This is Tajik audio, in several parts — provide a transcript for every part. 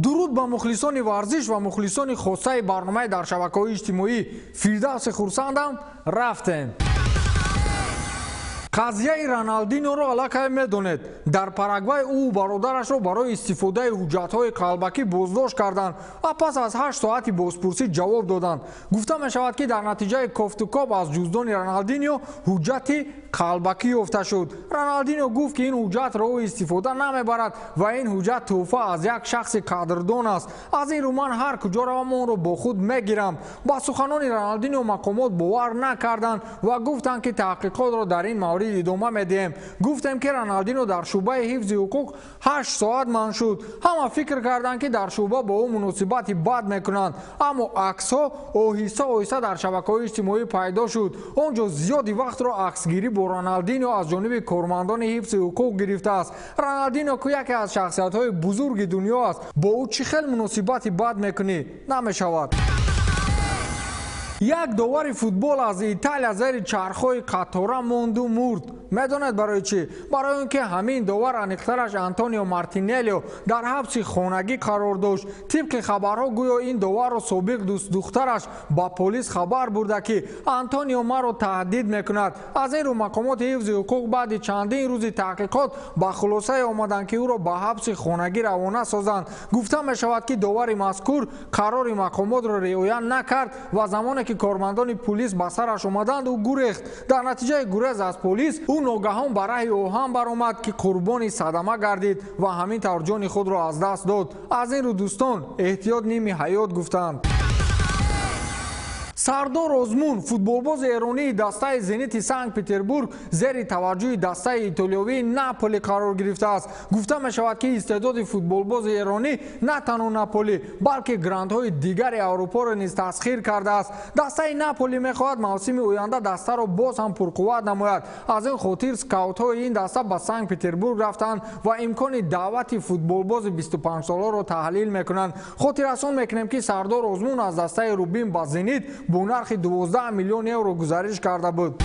Дуруд ба мухлисони варзиш ва мухлисони хосаи барномаи дар шабакаҳои иҷтимоӣ. Фирдавси Хурсандам. Рафтем. Қазияи Роналдиноро аллакай медонед. Дар Парагвай ӯ бародарашро барои истифодаи ҳуҷҷатҳои қалбакӣ боздошт карданд ва пас аз 8 соати бозпурсӣ ҷавоб доданд. Гуфта мешавад, ки дар натиҷаи кофтукоб аз ҷуздони Роналдино ҳуҷҷати қалбакӣ ёфта шуд. Роналдино гуфт, ки ин ҳуҷҷатро ӯ истифода намебарад ва ин ҳуҷҷат тӯҳфа аз як шахси қадрдон аст. Аз ин рӯ ман ҳар куҷо равам, онро бо худ мегирам. Ба суханони Роналдино мақомот бовар накарданд ва гуфтанд, ки таҳқиқотро дар ин маврид идома медиҳем. Гуфтем, ки Роналдино дар шӯъбаи ҳифзи ҳуқуқ 8 соат манъ шуд. Ҳама фикр карданд, ки дар шӯъба бо ӯ муносибати бад мекунанд, аммо аксҳо оҳиста оҳиста дар шабакаҳои иҷтимоӣ пайдо шуд. Он ҷо зиёди вақтро аксгирӣ бо Роналдино аз ҷониби кормандони ҳифзи ҳуқуқ гирифтааст. Роналдино ку яке аз шахсиятҳои бузурги дунё аст, бо ӯ чӣ хел муносибати бад мекунӣ? Намешавад. Як довари футбол аз Италия зери чархҳои қатора монду мурд. Медонед барои чӣ? Барои он ки ҳамин довар, аниқтараш Антонио Мартинелио, дар ҳабси хонагӣ қарор дошт. Тибқи хабарҳо, гӯё ин доварро собиқ дӯстдухтараш ба полис хабар бурда, ки Антонио маро таҳдид мекунад. Аз ин рӯ мақомоти ҳифзи ҳуқуқ баъди чандин рӯзи таҳқиқот ба хулосае омаданд, ки ӯро ба ҳабси хонагӣ равона созанд. Гуфта мешавад, ки довари мазкур қарори мақомотро риоя накард ва замоне ки кормандони пулис ба сараш омаданд, ӯ гурехт. Дар натиҷаи гурез аз полис ӯ ногаҳон ба раҳи оҳан баромад, ки қурбони садама гардид ва ҳамин тавр ҷони худро аз даст дод. Аз ин рӯ, дӯстон, эҳтиёт ними ҳаёт гуфтанд. Сардор Озмун, футболбози эронии дастаи Зенити Санкт Петербург, зери таваҷҷӯҳи дастаи итолиёвии Наполи қарор гирифтааст. Гуфта мешавад, ки истеъдоди футболбози эронӣ на танҳо Наполи, балки грандҳои дигари Аврупоро низ тасхир кардааст. Дастаи Наполи мехоҳад мавсими оянда дастаро боз ҳам пурқувват намояд. Аз ин хотир скаутҳои ин даста ба Санкт Петербург рафтанд ва имкони даъвати футболбози 25-соларо таҳлил мекунанд. Хотиррасон мекунем, ки Сардор Озмун аз дастаи Рубин ба Зенит бо нархи 12 миллион евро гузариш карда буд.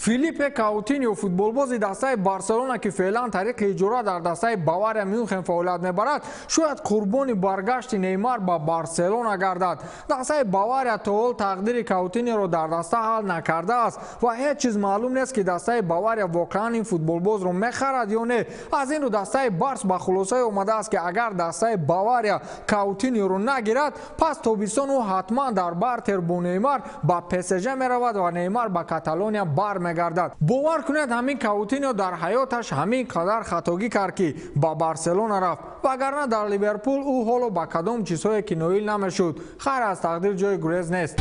Филиппе Каутинио, футболбози дастаи Барселона, ки феълан тариқи иҷора дар дастаи Бавария Мюнхен фаъолият мебарад, шояд қурбони баргашти Неймар ба Барселона гардад. Дастаи Бавария то ҳол тақдири Каутиниоро дар даста ҳал накардааст ва ҳеҷ чиз маълум нест, ки дастаи Бавария воқеан ин футболбозро мехарад ё не. Аз ин рӯ дастаи Барс ба хулосае омадааст, ки агар дастаи Бавария Каутиниоро нагирад, пас тобистон ӯ ҳатман дар бартер бо Неймар ба ПСЖ меравад ва Неймар ба Каталония бармегардад. Бовар кунед, ҳамин Каутинио дар ҳаёташ ҳамин қадар хатогӣ кард, ки ба Барселона рафт, вагарна дар Ливерпул ӯ ҳоло ба кадом чизҳое ки ноил намешуд. Хайр, аз тақдир ҷои гурез нест.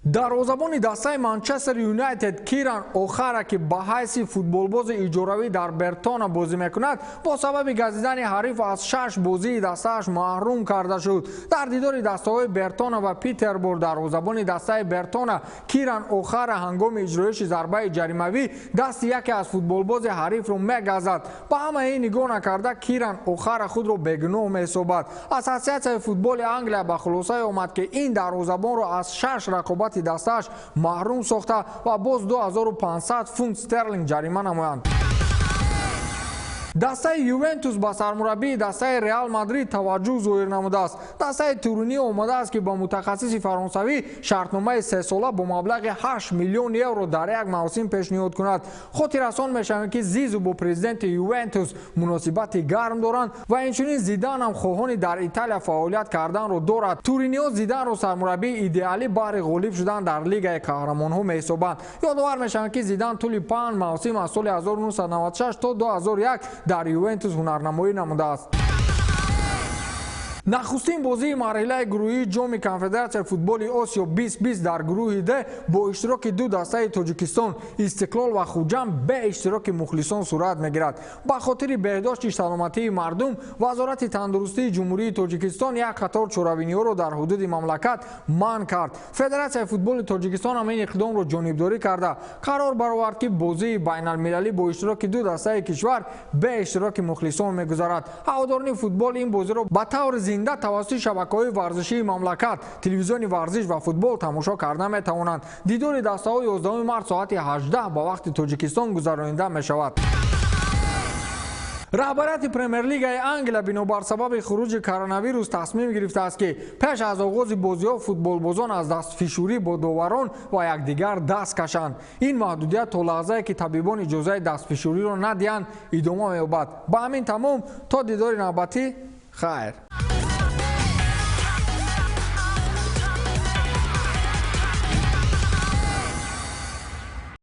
Дарвозабони дастаи Манчестер Юнайтед Киран Охара, ки ба ҳайси футболбози иҷоравӣ дар Бертона бозӣ мекунад, бо сабаби газидани ҳариф аз шаш бозии дастааш маҳрум карда шуд. Дар дидори дастаҳои Бертона ва Питербор дарвозабони дастаи Бертона Киран Охара ҳангоми иҷроиши зарбаи ҷаримавӣ дасти яке аз футболбози ҳарифро мегазад. Ба ҳамаи ин нигоҳ накарда, Киран Охара худро бегуноҳ меҳисобад. Ассотсиатсияи футболи Англия ба хулосае омад, ки ин дарвозабонро аз шаш рақобати дастааш маҳрум сохта ва боз 2500 фунт стерлинг ҷарима намоянд. Дастаи Ювентус ба сармураббии дастаи Реал Мадрид таваҷҷӯҳ зоҳир намудааст. Дастаи Туринӣ омадааст, ки ба мутахассиси фаронсавӣ шартномаи сесола бо маблағи 8 миллион евро дар як мавсим пешниҳод кунад. Хотиррасон мешавем, ки Зизу бо президенти Ювентус муносибати гарм доранд ва инчунин Зидан ҳам хоҳони дар Италия фаъолият карданро дорад. Туриниҳо Зиданро сармураббии идеалӣ баҳри ғолиб шудан дар Лигаи қаҳрамонҳо меҳисобанд. Ёдовар мешавем, ки Зидан тӯли 5 мавсим аз соли 1996 то 2001 дар Ювентус ҳунарнамоӣ намудааст. Нахустин бозии марҳилаи гурӯҳии Ҷоми Конфедератсияи футболи Осиё 2020 дар гурӯҳи Д бо иштироки ду дастаи Тоҷикистон, Истиқлол ва Хуҷанд, бе иштироки мухлисон сурат мегирад. Ба хотири беҳдошти саломатии мардум Вазорати тандурустии Ҷумҳурии Тоҷикистон як қатор чорабиниҳоро дар ҳудуди мамлакат манъ кард. Федератсияи футболи Тоҷикистон ҳам ин иқдомро ҷонибдорӣ карда, қарор баровард, ки бозии байналмилалӣ бо иштироки ду дастаи кишвар бе иштироки мухлисон мегузарад. Ҳаводорони футбол ин бозиро ба таври зинда тавассути шабакаҳои варзишии мамлакат, телевизиони варзиш ва футбол тамошо карда метавонанд. Дидори дастаҳо 11 март соати 18 ба вақти Тоҷикистон гузаронида мешавад. Раҳбарияти Премер-лигаи Англия бинобар сабаби хуруҷи коронавирус тасмим гирифтааст, ки пеш аз оғози бозиҳо футболбозон аз дастфишурӣ бо доварон ва якдигар даст кашанд. Ин маҳдудият то лаҳзае, ки табибон иҷозаи дастфишуриро надиҳанд, идома меёбад. Ба ҳамин тамом, то дидори навбатӣ, хайр.